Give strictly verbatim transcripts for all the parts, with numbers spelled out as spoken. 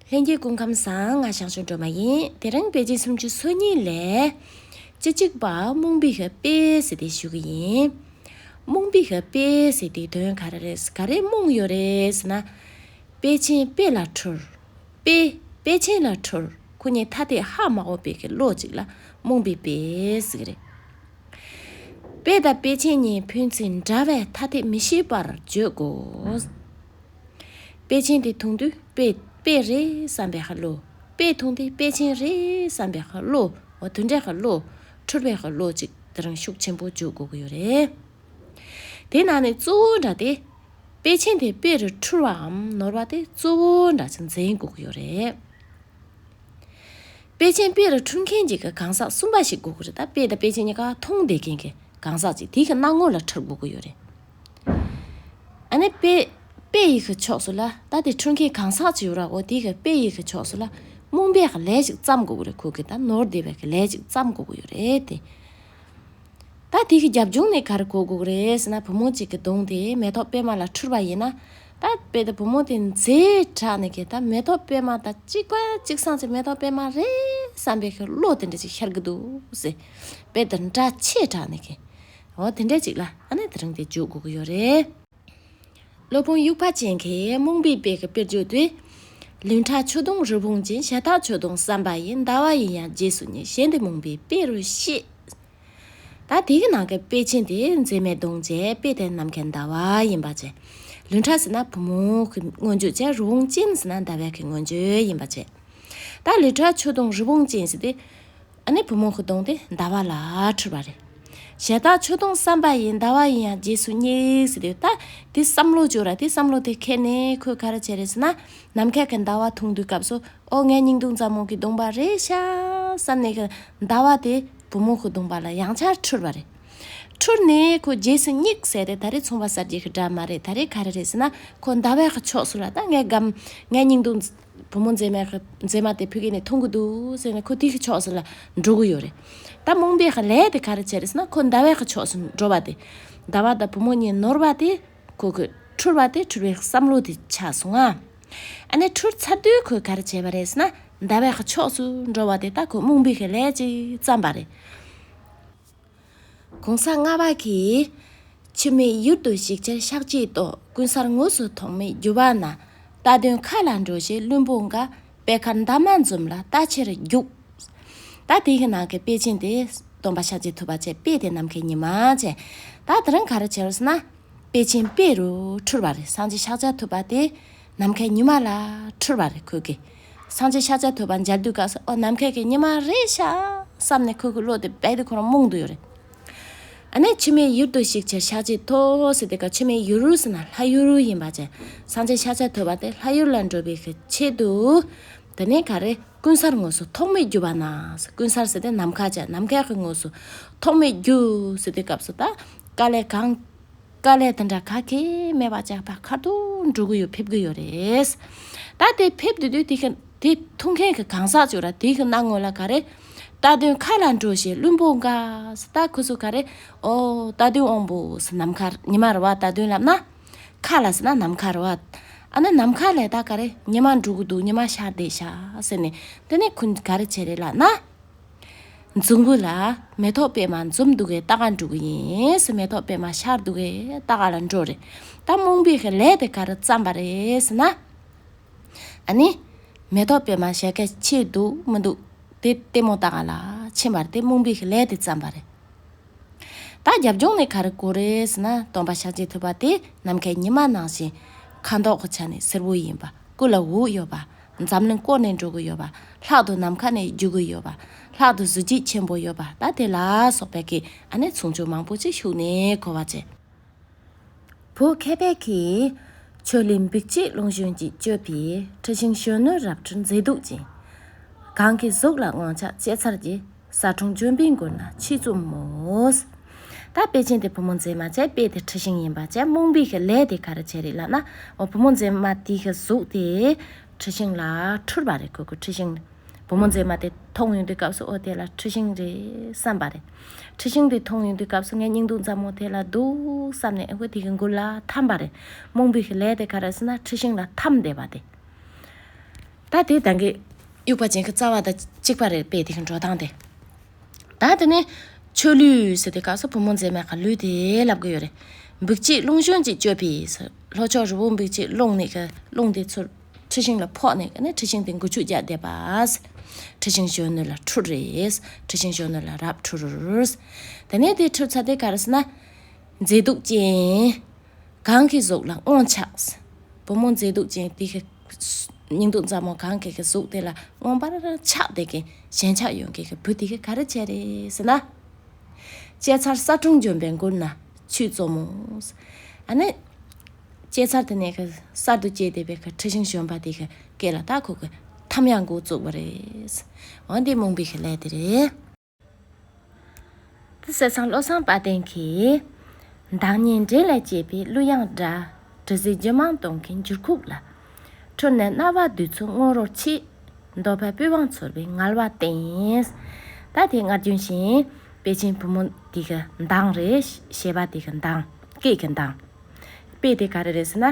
ལྷན་རྒྱས་སྐུ་ཁམས་བཟང་། ང་ཞང་ཞུང་སྒྲོལ་མ་ཡིན། དེ་རིང་དཔེ་ཆ་སུམ་ཅུ་སོ་གཉིས་ལས་བཅུ་གཅིག་པ་རྨོངས་པའི་དཔེ་ཟེར་དེ་ཞུ་གི་ཡིན། རྨོངས་པའི་དཔེ་ཟེར་དེ་དོན་ག་རེ་རེད། ག་རེ་རྨོངས་ཡོད་རེད་ཟེར་ན། དཔེ་ཅན་དཔེ་ལ་འཁྲུལ། དཔེ་དཔེ་ཅན་ལ་འཁྲུལ། ཁོ་གཉིས་ཐ་དད་ཧ་མ་གོ་བའི་གི་བློ་གཅིག་ལ་རྨོངས་པའི་དཔེ་ཟེར་གི་རེད། དཔེ་དང་དཔེ་ཅན་གཉིས་ཕན་ཚུན་འདྲ་བས་ཐ་དད་མི་ཤེས་པར་བརྗོད་དགོས། དཔེ་ཅན་དེ་མཐོང་དུས་དཔེ་དཔེ་རེད་བསམ་པའི་ཧ་བློ། དཔེ་མཐོང་དུས་དཔེ་ཅན་རེད་བསམ་པའི་ཧ་བློ། འོ་དེ་འདྲའི་ཧ་བློ། འཁྲུལ་པའི་ཧ་བློ་གཅིག་དེ་རིང་ཤུགས་ཆེན་པོ་འཇུག་དགོས་ཀྱི་ཡོད་རེད། དེ་ནང་ནས་གཙོ་བོ་འདྲ་དེ། དཔེ་ཅན་དེ་དཔེ་རུ་འཁྲུལ་བའམ་ནོར་བ་དེ་གཙོ་བོ་འདྲ་ཅིག་འཛིན་དགོས་ཀྱི་ཡོད་རེད། དཔེ་ཅན་དཔེ་རུ་འཁྲུལ་མཁན་གཅིག་གི་གང་ཟག་གསུམ་པ་ཞིག་དགོས་ཀྱི་རེད། ད་དཔེ་དང་དཔེ་ཅན་གཉིས་ཀ་མཐོང་བསྡད་མཁན་གྱི་གང་ཟག་ཅིག་དེ་གི་སྣང་ངོ་ལ་འཁྲུལ་དགོས་ཀྱི་ཡོད་རེད། ཨ་ནི་དཔེ་དཔེ་ཡི་གི་ཕྱོགས་སུ་ལ་ད་དེ་འཁྲུལ་མཁན་གང་ཟག་ཅིག་ཡོད་ར། འོ་དེ་གི་དཔེ་ཡི་གི་ཕྱོགས་སུ་ལ་རྨོངས་པའི་གི་ལས་ཅིག་བརྩམ་དགོས་ཀྱི་རེད། ཁོ་གི་ད་ནོར་བསྡད་པའི་གི་ལས་ཅིག་བརྩམ་དགོས་ཀྱི་ཡོད་རེད་དེ། ད་དེ་གི་རྒྱབ་ལྗོངས་ནས་ག་རེ་གོ་དགོས་ཀྱི་རེད་ཟེར་ན། བུ་མོ་གཅིག་གི་གདོང་དེ་མེ་ཏོག་པད་མ་ལ་འཁྲུལ་པ་ཡིན་ན། ད་དཔེ་དེ་བུ་མོ་དེ་མཛེས་དྲགས་ནས་གི་ད་མེ་ཏོག་པད་མ་དང་གཅིག་པ་གཅིག་སང་ཅིག་མེ་ཏོག་པད་མ་རེད་བསམ་པའི་གི་བློ་དེ་འདྲ་ཅིག་ཤར་གི་འདུག་ཟེར། དཔེ་དེ་འདྲ་ཆེ་དྲགས་ནས་གི། འོ་དེ་འདྲ་ཅིག་ལ་ཨ་ནི་དེ་རིང་དེ་འཇུག་དགོས་ཀྱི་ཡོད་རེད། སློབ་དཔོན་དབྱུག་པ་ཅན་གྱིས་རྨོངས་པའི་དཔེ་གི་དཔེར་བརྗོད་དེ། ལུས་ཕྲ་ཆུ་དུང་རི་བོང་ཅན། ཞལ་ལྟ་ཆུ་དུང་བསམ་པ་ཡིས། ཟླ་བ་ཡིན་ཡང་རྗེས་སུ་སྙེག་གཞན་དེ་རྨོངས་པའི་དཔེ་རུ་ཤེས། ད་དེ་གི་ནང་གི་དཔེ་ཅན་དེ་མཛེས་མའི་གདོང་བྱས། དཔེ་དེ་ནམ་མཁའི་ཟླ་བ་ཡིན་པ་བྱས། ལུས་ཕྲ་ཟེར་ན་བུ་མོ་གི་མངོན་བརྗོད་བྱས། རི་བོང་ཅན་ཟེར་ན་ཟླ་བའི་གི་མངོན་བརྗོད་ཡིན་པ་བྱས། ད་ལུས་ཕྲ་ཆུ་དུང་རི་བོང་ཅན་ཟེར་དེ། ཨ་ནི་བུ་མོ་གི་གདོང་དེ་ཟླ་བ་ལ་འཁྲུལ་པ་རེད། ཞལ་ལྟ་ཆུ་དུང་བསམ་པ་ཡིས། ཟླ་བ་ཡིན་ཡང་རྗེས་སུ་སྙེག་ཟེར་དུས་ད་དེ་བསམ་བློ་བཅོས་ར། དེ་བསམ་བློ་དེ་ཁྱེར་ནས་ཁོས་ག་རེ་བྱས་རེད་ཟེར་ན། ནམ་མཁའ་གི་ཟླ་བ་མཐོང་དུས་སྐབས་སུ། ཨོ་ངའི་སྙིང་དུང་ཙམ་མོ་གི་གདོང་པ་རེད་ཤག་བསམ་ནས་གི་ཟླ་བ་དེ་བུ་མོ་གི་གདོང་པ་ལ་ཡང་བསྐྱར་འཁྲུལ་པ་རེད། འཁྲུལ་ནས་ཁོ་རྗེས་སུ་སྙེག་ཟེར་དེ་ད་རེས་མཚུངས་པ་གསལ་བྱེད་ཀྱི་སྒྲ་མ་རེད། ད་རེས་ག་རེ་རེད་ཟེར་ན། ཁོ་ཟླ་བའི་གི་ཕྱོགས་སུ་ལ་ད་ངའི་སྒམ་ངའི་སྙིང་དུང་བུ་མོ་མཛེས་མའི་གི་མཛེས་མ་དེ་ཕ་གི་ནས་མཐོང་གི་འདུག་ཟེར་ནས་ཁོ་དེ་གི་ཕྱོགས་སུ་ལ་འགྲོ་གི་ཡོད་རེད། ད་རྨོངས་པའི་གི་ལས་དེ་ག་རེ་བྱས་རེད་ཟེར་ན། ཁོ་ཟླ་བའི་གི་ཕྱོགས་སུ་འགྲོ་བ་དེ། ཟླ་བ་དང་བུ་མོ་གཉིས་ནོར་བ་དེ་ཁོ་གི་འཁྲུལ་བ་དེ་འཁྲུལ་པའི་བསམ་བློ་དེ་ཆགས་སོང་ང་། ཨ་ནི་འཁྲུལ་ཚར་དུས་ཁོས་ག་རེ་བྱས་པ་རེད་ཟེར་ན། ཟླ་བའི་གི་ཕྱོགས་སུ་འགྲོ་བ་དེ་ད་ཁོ་རྨོངས་པའི་གི་ལས་ཅིག་བརྩམས་པ་རེད། གོང་ས་ལྔ་པ་གིས། ཆུ་མིག་ཡུལ་དུ་ཞིག་ཕྱིར་ཤཱཀྱའི་ཏོག །ཀུན་གསལ་དངོས་སུ་ཐོགས་མེད་རྒྱུ་བ་ན། རྟ་བདུན་ཁ་ལ་འགྲོ་ཞེས་བླུན་པོ་འགའ། པད་དཀར་འདབ་མ་འཛུམ་ལ་ལྟ་ཕྱིར་རྒྱུག །ད་དེ་གི་ནང་གི་དཔེ་ཅན་དེ་སྟོན་པ་ཤཱཀྱ་ཐུབ་པ་བྱས། དཔེ་དེ་ནམ་མཁའི་ཉི་མ་བྱས། ད་དེ་རིང་ག་རེ་བྱས་རེད་ཟེར་ན། དཔེ་ཅན་དཔེ་རུ་འཁྲུལ་བ་རེད། སངས་རྒྱས་ཤཱཀྱ་ཐུབ་པ་དེ་ནམ་མཁའི་ཉི་མ་ལ་འཁྲུལ་བ་རེད། ཁོ་གི་སངས་རྒྱས་ཤཱཀྱ་ཐུབ་པ་མཇལ་དུས་སྐབས་སུ། ཨོ་ནམ་མཁའི་གི་ཉི་མ་རེད་ཤག་བསམ་ནས་ཁོ་གི་བློ་དེ་རྦད་དེ་ཁོ་རང་རྨོངས་འདུག་ཡོད་རེད། ཨ་ནི་ཆུ་མིག་ཡུལ་དུ་ཞིག་ཕྱིར་ཤཱཀྱའི་ཏོག་ཟེར་དུས་སྐབས། ཆུ་མིག་ཡུལ་ཟེར་ན་ལྷ་ཡུལ་ཡིན་པ་བྱས། སངས་རྒྱས་ཤཱཀྱ་ཐུབ་པ་དེ་ལྷ་ཡུལ་ལ་འགྲོ་བའི་གི་ཆེད་དུ། དེ་ནས་ག་རེ། ཀུན་གསལ་དངོས་སུ་ཐོགས་མེད་རྒྱུ་བ་ན། ཀུན་གསལ་ཟེར་དེ་ནམ་མཁའ་བྱས། ནམ་མཁའ་གི་དངོས་སུ་ཐོགས་མེད་རྒྱུ་ཟེར་དུས་སྐབས་སུ་ད་དཀའ་ལས་གང་དཀའ་ལས་དེ་འདྲ་ག་གེ་མེད་པ་བྱས་པ་ཁ་ཐུག་འགྲོ་གི་ཡོད། ཕེབས་གི་ཡོད་རེད། ད་དེ་ཕེབས་དུས་དུས་དེ་གི་དེ་མཐོང་མཁན་གི་གང་ཟག་ཅིག་ཡོད་ར། དེ་གི་སྣང་ངོ་ལ་ག་རེ། རྟ་བདུན་ཁ་ལ་འགྲོ་ཞེས་བླུན་པོ་འགའ་ཟེར། ད་ཁོ་ཚོ་ག་རེ། ཨོ་རྟ་བདུན་དབང་པོ་ཟེར། ནམ་མཁའ་ཉི་མ་རེད་བ། རྟ་བདུན་ལབ་ན། ཁ་ལ་ཟེར་ན་ནམ་མཁའ་རེད་བ། ཨ་ནི་ནམ་མཁའ་ལ་ད་ག་རེ། ཉི་མ་འགྲོ་གི་འདུག་ཉི་མ་ཤར་བསྡད་ཤག་ཟེར་ནས། དེ་ནས་ཁོ་ག་རེ་བྱས་རེད་ལབ་ན། འཛུམ་བུ་ལ་མེ་ཏོག་པད་མ་འཛུམ་འདུག་གས་ལྟ་ག་འགྲོ་གི་ཡིན་ཟེར། མེ་ཏོག་པད་མ་ཤར་འདུག་གས་ལྟ་ག་ལ་འགྲོ་རེད། ད་རྨོངས་པའི་གི་ལས་དེ་ག་རེ་བརྩམས་པ་རེད་ཟེར་ན། ཨ་ནི། མེ་ཏོག་པད་མ་ཞལ་སྐད་ཆེ་འདུག་མི་འདུག་དེ་ལྟད་མོ་ལྟ་ག་ལ་ཕྱིན་པ་རེད། དེ་རྨོངས་པའི་གི་ལས་དེ་བརྩམས་པ་རེད། ད་རྒྱབ་ལྗོངས་ནས་ག་རེ་གོ་རེད་ཟེར་ན། སྟོན་པ་ཤཱཀྱ་ཐུབ་པ་དེ་ནམ་མཁའི་ཉི་མ་ནང་བཞིན་ཁ་མདོག་གི་ཆ་ནས་སེར་པོ་ཡིན་པ། སྐུ་ལ་འོད་ཡོད་པ། འཛམ་གླིང་བསྐོར་ནས་འགྲོ་གི་ཡོད་པ། ལྷག་ཏུ་ནམ་མཁའ་ནས་རྒྱུག་གི་ཡོད་པ། ལྷག་ཏུ་གཟི་བརྗིད་ཆེན་པོ་ཡོད་པ། ད་དེ་ལ་སོགས་པའི་གི་ཨ་ནི་མཚུངས་ཆོས་མང་པོ་ཅིག་ཤུགས་ནས་གོ་བ་བྱས། བོད་མཁས་པའི་གིས། ཆོས་ལས་འབིགས་བྱེད་རླུང་བཞོན་གྱིས་བསྐྱོད་པའི། འཁྲི་ཤིང་གཞོན་ནུ་རབ་འཁྲུལ་མཛེས་སྡུག་ཅན། གང་གི་གཟུགས་ལ་ངོ་ཆགས་ཅེས་ཚར་གྱི། ས་འཁྲུངས་ལྗོན་པའི་མགུལ་ན་ཆོས་རྩུབ་མོ། ད་དཔེ་ཅན་དེ་བུ་མོ་མཛེས་མ་བྱས། དཔེ་དེ་འཁྲི་ཤིང་ཡིན་པ་བྱས། རྨོངས་པའི་གི་ལས་དེ་ག་རེ་བྱས་རེད་ལབ་ན། འོ་བུ་མོ་མཛེས་མ་དེ་གི་གཟུགས་དེ་འཁྲི་ཤིང་ལ་འཁྲུལ་པ་རེད། ཁོ་གི་འཁྲི་ཤིང་། བུ་མོ་མཛེས་མ་དེ་མཐོང་ཡོང་དུས་སྐབས་སུ། འོ་དེ་ལ་འཁྲི་ཤིང་རེད་བསམ་པ་རེད། འཁྲི་ཤིང་དེ་མཐོང་ཡོང་དུས་སྐབས་སུ་ངའི་སྙིང་སྡུག་མཚན་མོ་དེ་ལ་འདུག་བསམ་ནས། འོ་དེ་གི་མགུལ་ལ་འཐམས་པ་རེད། རྨོངས་པའི་གི་ལས་དེ་ག་རེ་ཟེར་ན། འཁྲི་ཤིང་ལ་འཐམས་བསྡད་པ་དེ། ད་དེ་ད་གིན་དབྱུག་པ་ཅན་གྱི་རྩ་བ་དང་གཅིག་པ་རེད། དཔེ་དེ་གི་འགྲོ་སྟངས་དེ། ད་དེ་ནས་ཆུ་ལུད་ཟེར་དུས་སྐབས་སུ་བུ་མོ་མཛེས་མ་གིས་ལུད་དེ་ལབ་གི་ཡོད་རེད། འབིགས་བྱེད་རླུང་གཞོན་གྱིས་བསྐྱོད་པའི་ཟེར། ལྷོ་ཕྱོགས་རི་བོ་འབིགས་བྱེད་རླུང་ནས་གི་རླུང་དེ་ཚུར་འཁྲི་ཤིང་ལ་ཕོག་ནས་ནི་འཁྲི་ཤིང་དེ་མགོ་ཚུགས་རྒྱག་བསྡད་པ། འཁྲི་ཤིང་གཞོན་ནུ་ལ་འཁྲུལ་རེད། འཁྲི་ཤིང་གཞོན་ནུ་ལ་རབ་འཁྲུལ། དེ་ནས་དེ་འཁྲུལ་ཚར་དེ་ག་རེ་ཟེར་ན། མཛེས་སྡུག་ཅན་གང་གི་གཟུགས་ལ་རྔོན་ཆགས། བུ་མོ་མཛེས་སྡུག་ཅན་དེ་གི་སྙིང་སྡུག་མཛའ་མོ་གང་གི་གི་གཟུགས་དེ་ལ་མངོན་པར་ཆགས་དེ་གི་ཞེན་ཆགས་ཡོང་གི་གི་བུ་དེ་གི་ག་རེ་བྱས་རེད་ཟེར་ན། སྐྱེས་ཚར་ས་སྲུང་ལྗོན་པའི་མགུལ་ན་ཆུད་གཙོ་མོ། ཨ་ནི། སྐྱེས་ཚར་དེ་ནས་གི་གསར་དུ་སྐྱེས་བསྡད་པའི་གི་འཁྲི་ཤིང་གཞོན་པ་དེ་གི་སྐེ་ལ་ད་ཁོ་གི་འཐམ་ཡག་འགོ་བཙུགས་པ་རེད། འོ་འདི་རྨོངས་པའི་གི་ལས་དེ་རེད། དེ་བསེ་ཚང་བློ་བཟང་དཔལ་ལྡན་གྱིས། མདངས་སྙན་འདྲེས་ལ་བཅས་པའི་གླུ་དབྱངས་སྒྲ། དྲི་ཟའི་རྒྱུད་མང་སྟོང་གི་འགྱུར་ཁུག་ལ། འཁྲུལ་ནས་རྣ་བ་བདུད་ཚོ་སྔོན་རོལ་ཕྱིན། འདོད་པས་པི་ཝང་ཚོར་བའི་ངལ་བ་བསྟེན། ད་དེ་སྔར་རྒྱུན་བཞིན་དཔེ་ཅན་བུ་མོ་དེ་གི་མདངས་རེད། ཞེས་པ་དེ་གི་མདངས། སྐད་ཀྱི་མདངས། དཔེ་དེ་ག་རེ་རེད་ཟེར་ན།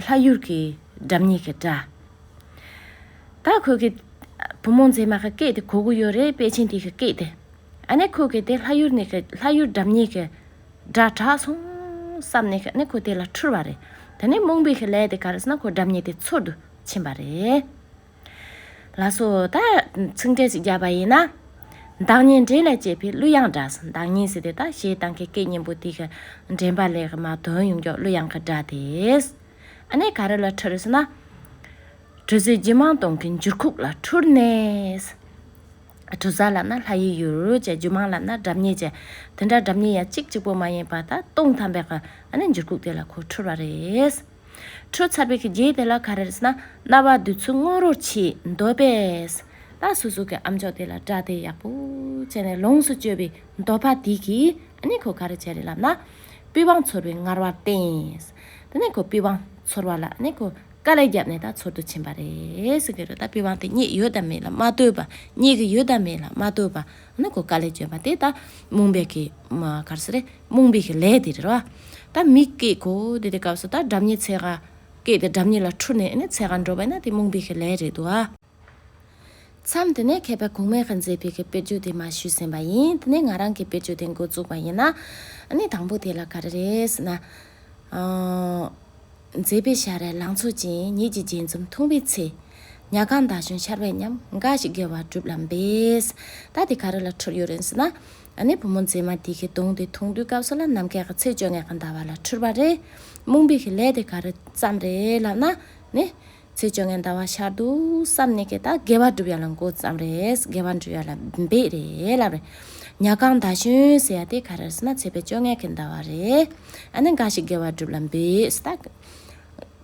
ལྷ་ཡུལ་གྱི་སྒྲ་སྙན་གྱི་སྒྲ། ད་ཁོ་གི་བུ་མོ་མཛེས་མ་གི་སྐད་དེ་གོ་གི་ཡོད་རེད། དཔེ་ཅན་དེ་གི་སྐད་དེ། ཨ་ནི་ཁོ་གི་དེ་ལྷ་ཡུལ་ནས་གི་ལྷ་ཡུལ་སྒྲ་སྙན་གྱི་སྒྲ་གྲགས་སོང་བསམ་ནས་ཨ་ནི་ཁོ་དེ་ལ་འཁྲུལ་བ་རེད། དེ་ནས་རྨོངས་པའི་གི་ལས་དེ་ག་རེ་ཟེར་ན། ཁོ་སྒྲ་སྙན་དེ་ཚོར་དུ་ཕྱིན་པ་རེད། ལགས་སོ། ད་ཚིག་འགྲེལ་ཞིག་བརྒྱབ་པ་ཡིན་ན། མདངས་སྙན་འདྲེས་ལ་བཅས་པའི་གླུ་དབྱངས་སྒྲ། མདངས་སྙན་ཟེར་དེ་ད་གཞས་བཏང་མཁན་སྐད་སྙན་པོ་དེ་གི་འདྲེན་པ་ལས་གི་མར་འདོན་ཡོང་མགྱོགས་གླུ་དབྱངས་གི་སྒྲ་དེ། ཨ་ནི་ག་རེ་ལ་འཁྲུལ་ཟེར་ན། དྲི་ཟའི་རྒྱུད་མང་སྟོང་གི་འགྱུར་ཁུག་ལ་འཁྲུལ་ནས། དྲི་ཟ་ལབ་ན་ལྷ་ཡི་ཡུལ་བྱས། རྒྱུད་མང་ལབ་ན་སྒྲ་སྙན་བྱས། དེ་འདྲ་སྒྲ་སྙན་ཡང་གཅིག་གཅིག་པོ་མ་ཡིན་པ་ད་སྟོང་ཐམ་པའི་གི་ཨ་ནི་འགྱུར་ཁུག་དེ་ལ་ཁོ་འཁྲུལ་བ་རེད། འཁྲུལ་ཚར་བའི་གི་རྗེས་དེ་ལ་ག་རེ་རེད་ཟེར་ན། རྣ་བ་བདུད་ཚོ་སྔོན་རོལ་ཕྱིན། འདོད་པས། ད་སོ་སོ་གི་ཨམ་ཅོག་དེ་ལ་སྒྲ་དེ་ཡག་པོ་བྱས་ནས་ལོངས་སུ་སྤྱོད་པའི་འདོད་པ་དེ་གིས་ཨ་ནི་ཁོ་ག་རེ་བྱས་རེད་ལབ་ན། པི་ཝང་ཚོར་བའི་ངལ་བ་བསྟེན། དེ་ནས་ཁོ་པི་ཝང་ཚོར་བ་ལ་ཨ་ནི་ཁོ་དཀའ་ལས་བརྒྱབ་ནས་ད་ཚོར་དུ་ཕྱིན་པ་རེད་ཟེར་གི་རེད། ད་པི་ཝང་དེ་རྙེད་ཡོད་དམ་མེད་ལ་མ་ལྟོས་པ། རྙེད་གི་ཡོད་དམ་མེད་ལ་མ་ལྟོས་པ། ཨ་ནི་ཁོ་དཀའ་ལས་བརྒྱབ་པ་དེ་ད་རྨོངས་པའི་གི་མ་ག་རེ་ཟེར་རེད། རྨོངས་པའི་གི་ལས་དེ་རེད་བ། ད་མི་སྐད་གོ་དེ་དེ་སྐབས་སུ་ད་སྒྲ་སྙན་འཚོལ་ག་སྐད་དེ་སྒྲ་སྙན་ལ་འཁྲུལ་ནས་ཨ་ནི་འཚོལ་ག་འགྲོ་བ་ཡིན་ན་དེ་རྨོངས་པའི་གི་ལས་རེད་འདུག་ཨ། མཚམས་དེ་ནས་མཁས་པ་གོང་མ་གིས་མཛད་པའི་གི་དཔེར་བརྗོད་དེ་མར་ཞུས་ཟིན་པ་ཡིན། དེ་ནས་ང་རང་གི་དཔེར་བརྗོད་དེ་འགོ་བཙུགས་པ་ཡིན་ན། ཨ་ནི་དང་པོ་དེ་ལ་ག་རེ་རེད་ཟེར་ན། ཨ། མཛེས་པའི་ཞལ་རས་ལང་ཚོ་ཅན། ཉིད་ཀྱི་རྗེས་འཛུམ་འཐུང་བའི་ཚེ། ཉ་གང་མདའ་གཞོན་ཤར་བའི་ཉམས། འགའ་ཞིག་དགེ་བ་སྒྲུབ་ལ་འབད། ད་དེ་ག་རེ་ལ་འཁྲུལ་ཡོད་རེད་ཟེར་ན། ཨ་ནི་བུ་མོ་མཛེས་མ་དེ་གི་གདོང་དེ་མཐོང་དུས་སྐབས་སུ་ལ་ནམ་མཁའི་གི་ཚེས་བཅོ་ལྔའི་གི་ཟླ་བ་ལ་འཁྲུལ་བ་རེད། རྨོངས་པའི་གི་ལས་དེ་ག་རེ་བརྩམས་རེད་ལབ་ན། ནི། ཚེས་བཅོ་ལྔའི་ཟླ་བ་ཤར་འདུག་བསམ་ནས་གི་ད་དགེ་བ་སྒྲུབ་ཡ་ལ་འགོ་བརྩམས་རེད། དགེ་བ་སྒྲུབ་ཡ་ལ་འབད་རེད་ལབ་རེད། ཉ་གང་མདའ་གཞོན་ཟེར་ཡ་དེ་ག་རེ་ཟེར་ན་ཚེས་པའི་བཅོ་ལྔའི་གི་ཟླ་བ་རེད། ཨ་ནི་འགའ་ཞིག་དགེ་བ་སྒྲུབ་ལ་འབད་ཟེར་ད།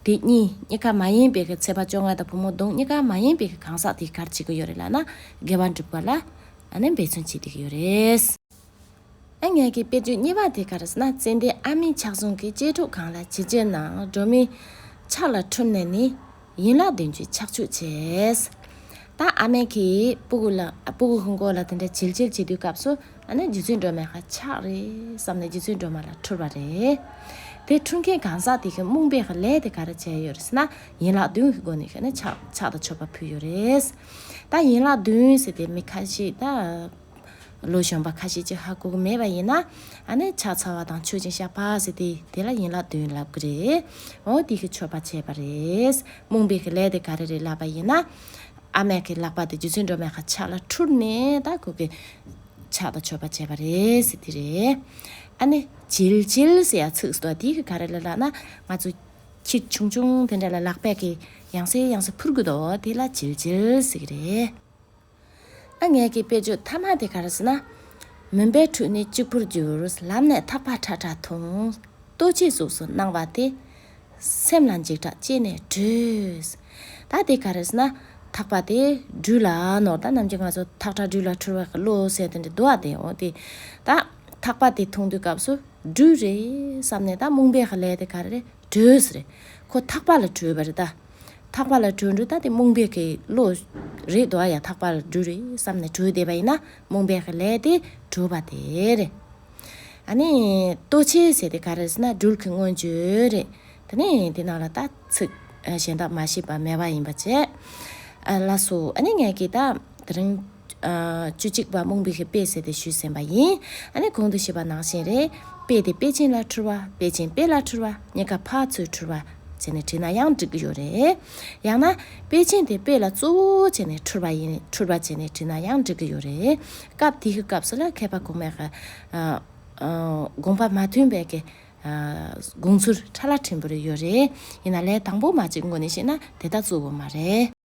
དེ་གཉིས་གཉིས་ཀ་མ་ཡིན་པའི་གི་ཚེས་པ་བཅོ་ལྔ་དང་བུ་མོ་གདོང་གཉིས་ཀ་མ་ཡིན་པའི་གི་གང་ཟག་དེ་ག་རེ་བྱེད་ཀྱི་ཡོད་རེད་ལབ་ན། དགེ་བ་སྒྲུབ་པ་ལ་ཨ་ནི་འབད་བརྩོན་བྱེད་བསྡད་ཀྱི་ཡོད་རེད། ཨ་ངེད་ཀྱི་དཔེར་བརྗོད་གཉིས་པ་དེ་ག་རེ་ཟེར་ན། ཙན་དན་ཨ་མའི་ཕྱག་ཟུང་གིས། གཅེས་ཕྲུག་གང་ལ་བྱིལ་བྱིལ་ན། སྒྲོལ་མའི་ཕྱག་ལ་འཁྲུལ་ནས་ནི། ཡན་ལག་བདུན་གྱིས་ཕྱག་མཆོད་བྱས། ད་ཨ་མས་ཀྱིས་སྤུ་གུ་ལ་སྤུ་གུ་ཧུན་གོ་ལ་དེ་འདྲ་བྱིལ་བྱིལ་བྱེད་དུས་སྐབས་སུ་ཨ་ནི་རྗེ་བཙུན་སྒྲོལ་མའི་ཕྱག་རེད་བསམ་ནས་རྗེ་བཙུན་སྒྲོལ་མ་ལ་འཁྲུལ་བ་རེད། དེ་འཁྲུལ་མཁན་གང་ཟག་དེ་གིས་རྨོངས་པའི་ལས་དེ་ག་རེ་བྱས་ཡོད་རེད་ཟེར་ན། ཡན་ལག་བདུན་གྱི་སྒོ་ནས་ནི་ཕྱག་ཕྱག་དང་མཆོད་པ་ཕུལ་ཡོད་རེད། ད་ཡན་ལག་བདུན་ཟེར་དེ་མི་ཁ་ཤས་ད། ལོ་གཞོན་པ་ཁ་ཤས་ཅིག་ཧ་གོ་གི་མེད་པ་ཡིན་ན། ཨ་ནི་ཕྱག་འཚལ་བ་དང་མཆོད་ཅིང་བཤགས་པ་ཟེར་དེ་དེ་ལ་ཡན་ལག་བདུན་ལབ་ཀྱི་རེད། འོ་དེ་གི་མཆོད་པ་བྱས་པ་རེད། རྨོངས་པའི་གི་ལས་དེ་ག་རེ་རེད་ལབ་པ་ཡིན་ན། ཨ་མའི་གི་ལག་པ་དེ་རྗེ་བཙུན་སྒྲོལ་མའི་ཕྱག་ལ་འཁྲུལ་ནས་ད་ཁོ་གི་ཕྱག་དང་མཆོད་པ་བྱས་པ་རེད་ཟེར་དེ་རེད། ཨ་ནི་བྱིལ་བྱིལ་ཟེར་ཡ་ཚིག་ཟེར་བ་དེ་གི་ག་རེ་རེད་ལབ་ན། ང་ཚོ་ཁྱི་ཆུང་ཆུང་དེ་འདྲ་ལ་ལག་པས་གི་ཡང་སེ་ཡང་སེ་འཕུར་གི་འདུག་དེ་ལ་བྱིལ་བྱིལ་ཟེར་གི་རེད། ཨ་ངེད་ཀྱི་དཔེར་བརྗོད་ཐ་མ་དེ་ག་རེ་ཟེར་ན། མུན་པའི་ཁྲོད་ནས་གཅིག་པུར་གྱུར། ལམ་ནས་ཐག་པ་ཁྲ་ཁྲ་མཐོང་། ལྟོ་ཆས་གཟུགས་སུ་སྣང་བ་དེ། སེམས་ལ་འཇིགས་སྐྲག་སྐྱེས་ནས་བྲོས། ད་དེ་ག་རེ་ཟེར་ན། ཐག་པ་དེ་སྦྲུལ་ལ་ནོར། ད་ནམ་རྒྱུན་ང་ཚོ་ཐག་ཁྲ་སྦྲུལ་ལ་འཁྲུལ་བའི་བློ་ཟེར་དེ་འདྲ་འདུག་བ། དེ་འོ་དེ། ད་ཐག་པ་དེ་མཐོང་དུས་སྐབས་སུ་སྦྲུལ་རེད་བསམ་ནས་ད་རྨོངས་པའི་ལས་དེ་ག་རེ་རེད། བྲོས་རེད། ཁོ་ཐག་པ་ལ་བྲོས་པ་རེད་ད། ཐག་པ་ལ་བྲོས་འགྲོ་ད་དེ་རྨོངས་པའི་གི་བློ་རེད་དོ། ཡ་ཐག་པ་ལ་སྦྲུལ་རེད་བསམ་ནས་བྲོས་བསྡད་པ་ཡིན་ན་རྨོངས་པའི་གི་ལས་དེ་བྲོས་པ་དེ་རེད། ཨ་ནི་ལྟོ་ཆས་ཟེར་དེ་ག་རེ་ཟེར་ན་སྦྲུལ་གྱི་མངོན་བརྗོད་རེད། དེ་ནས་དེ་ནང་ལ་ད་ཚིག་གཞན་དག་མ་ཤེས་པ་མེད་པ་ཡིན་པ་བྱས། ཨ་ལགས་སོ། ཨ་ནི་ངས་ཀྱིས་ད་དེ་རིང་ཨ་བཅུ་གཅིག་པ་རྨོངས་པའི་དཔེ་ཟེར་ཏེ་ཞུས་ཟིན་པ་ཡིན། ཨ་ནི་གོང་དུ་ཞུས་པ་ནང་བཞིན་རེད། དཔེ་དེ་དཔེ་ཅན་ལ་འཁྲུལ་བ། དཔེ་ཅན་དཔེ་ལ་འཁྲུལ་བ། གཉིས་ཀ་ཕར་ཚུར་འཁྲུལ་བ་བྱས་ནས་བྲིས་ན་ཡང་འགྲིག་གི་ཡོད་རེད། ཡང་ན་དཔེ་ཅན་དེ་དཔེ་ལ་གཙོ་བོ་བྱས་ནས་འཁྲུལ་བ་ཡིན། འཁྲུལ་བ་བྱས་ནས་བྲིས་ན་ཡང་འགྲིག་གི་ཡོད་རེད། སྐབས་དེ་གི་སྐབས་སུ་ལ་མཁས་པ་གོང་མས་ཨ་ཨ་དགོངས་པ་མ་མཐུན་པའི་གི་ཨ་དགོངས་ཚུལ་ཕྲ་ལ་ཕྲན་བུ་རེ་ཡོད་རེད། ཡིན་ན་ལས་དང་པོ་མ་གཅིག་ངོས་ནས་བཤད་ན་དེ་ལྟ་གཙོ་བོ་མ་རེད།